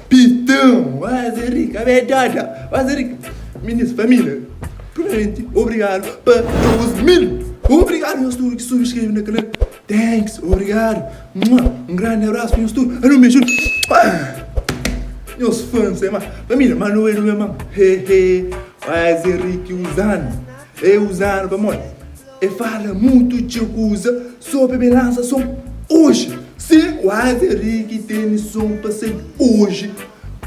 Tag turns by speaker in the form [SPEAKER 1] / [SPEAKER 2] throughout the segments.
[SPEAKER 1] Piton, Wise Henrique, abedada, Wise Henrique, minis, família, primeiramente, obrigado pa 12 mil, obrigado nhos tudo ki subscreve na canal, thanks, obrigado, um grande abraço pa nhos tudo, anu um beijo, nhos fãs, é ma, família, ma nu é nu mesmo, he he, Wise Henrique usando, é usando pamodi. E fala mutu txeu kuza sobri be lansa som oji Sim Wise Henrique teni som pa sai oji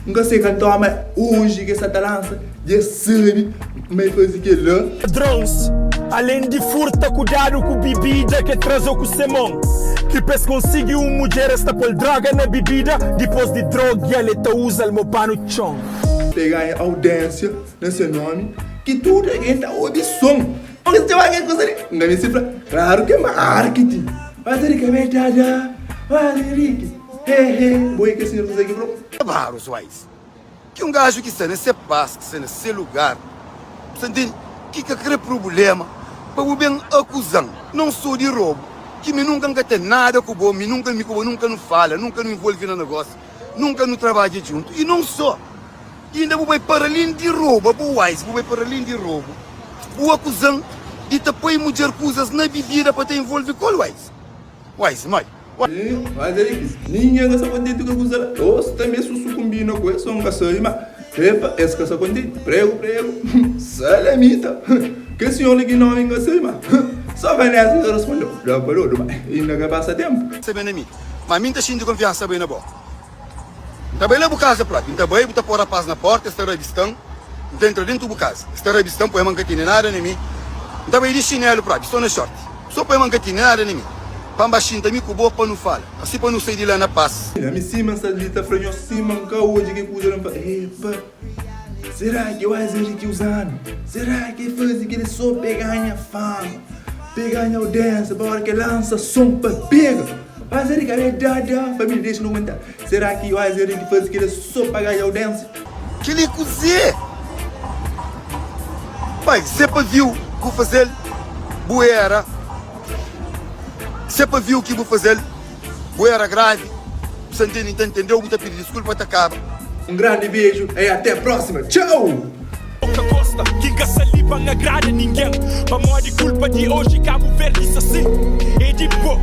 [SPEAKER 1] N ka sai kantor ma oji ke sa ta lansa Dja sabi ma e fazi kela.
[SPEAKER 2] Ladrons, alén di furta, kudadu ku bibida ke traze ku se mon, ki pa es konsigi un mudjer es ta pol droga na bibida, dipos di drogial e ta uzal mo panu txon.
[SPEAKER 1] Pe ganha audiência na se nomi ki tudu algen ta obi som. Pur isu txeu algen kusa li N ka meste fla Klaru ki é marketing Mas é di kabé dada Mas Henrique He he Bo é ke sinhor kusa ki fla.
[SPEAKER 3] Barros Wise ki un gaju ki sta na se pas, ki sta na se lugar, bu sta ntende, ki ka kre prubulema pa bu ben akuzan non so di robu, ki mi nunka N ka ten nada ku bo, mi nunka mi ku bo nunka nu fala, nunka nu involvi na negosi, nunka nu trabadja djuntu i non so. Inda bu bai para alén di roba bo wise bu bai para alén di robu bu akuzan di ta poi mudjer kuzas na bibida pa ta involvi kol wise wise mai.
[SPEAKER 1] Mas é difícil. Ninguém ka sta kontenti ku kuza la. Os tanbe susu kumbina ku es, son ka sabe ma epa es ka sta kontenti. Pregu pregu salamita. Kel sinhor li ki nomi N ka sabe ma so Vanessa ki ta respondeu. Da pa dodu ma inda ka pasa tempu.
[SPEAKER 3] Sabe na mi ma mi N ta xinti konfiansa bai na bo. N ta bai la bu kaza propi. N ta bai, bu ta pô rapaz na porta, es ta rabista-m. N ta entra dentu bu kaza, es ta rabista-m, poi ma N ka tene nada na mi. N ta bai di xinelu propi, so na xorti, so poi ma N ka tene nada na mi, pa N ba xinta mi ku bo pa nu fala, asi pa nu sai di la na pas.
[SPEAKER 1] Ami sima N sta li ta fla nhos, sima N ka odja ke kuza la, N fla, Epa, sera ki Wise Henrique uza-nu? Sera ki el faze kel-li so pa el ganha fama, pa el ganha audiensia, pa ora ki el lansa son pa pega? Wise Henrique é dada Família dexa no comentário Será ki Wise Henrique faze kela so pa ganha audiência?
[SPEAKER 3] Keli kuze? Pai se pa viu ku fazel bu era Se pa viu ki bu fazel bu era gravi Bu sa ntende nta ntendeu bu ta pidi diskulpa ta kaba.
[SPEAKER 1] Um grande beijo e até próxima tchau!
[SPEAKER 2] Bo ka gosta ki N ka sa li pa N agrada ningen Pamodi kulpa di oji Kabu Verdi sa si é di bo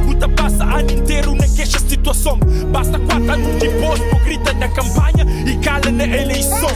[SPEAKER 2] Bu ta pasa anu interu na kexa situason Basta 4 anu dipos bo grita na kanpanha i kala na eleison.